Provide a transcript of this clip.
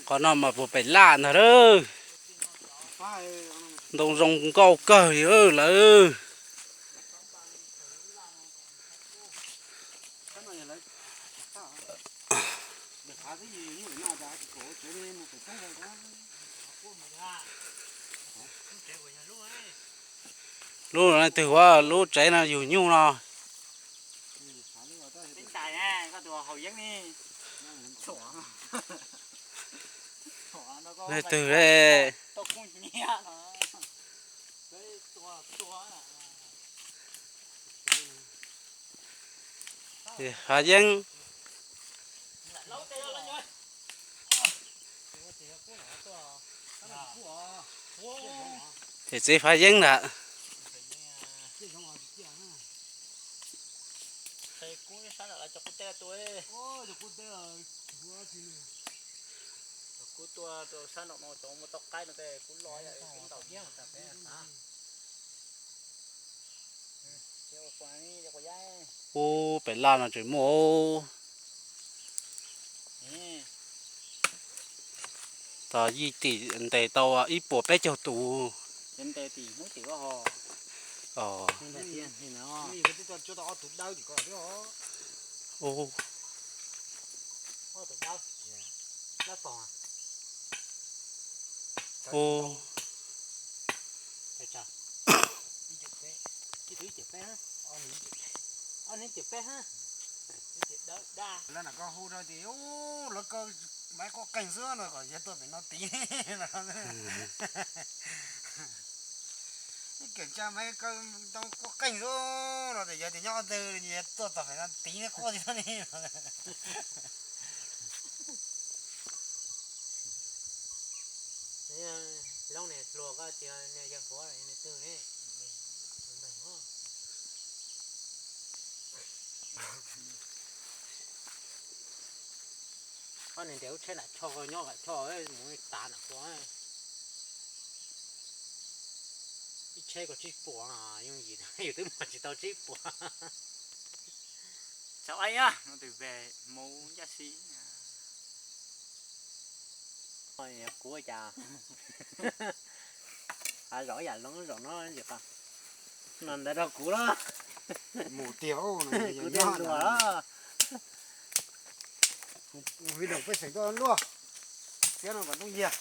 Qhov no mas puag pem laj ntag lawm. Ntoo zoo nkauj kawg li lawm. Lub no leej twg ua lub tsev no yug nyuj no? Leej twg le? Hav Yeeb. Ces txiv Hav Yeeb ntag. Ub, pem laj no tseem muaj. Tau yim tim ntes tau ib puas peb caug tus. Ub. Lawv na koj hu rau ces lawv kawg maiv quaj qeeg xwb no kom yog tuaj pem no tiv no. Ib kev tsa maiv kawg tau quaj qeeg xwb no ces yog tias nyob twg yog tuaj tom pem no tiv quaj tib tag li. Loob niag hluas koj tias niag yawg Huav niag twg ne? Koj niag ntiav lub tsheb nram Tshoj, nyob nram Tshoj mus tav nram Huav. Ib tsheb kaum tsib puas, yooj yim yus twb muag tsis tau tsib puas. Txhob aib, mus twb ve mus ncaj si. Kuv cas a zom yam loo zom no, no ntawd rau kuv los. Mus tiag, kuv tiag luag. Mus vi dam pej xeem tuaj luaj, tiab no kom tooj yiag.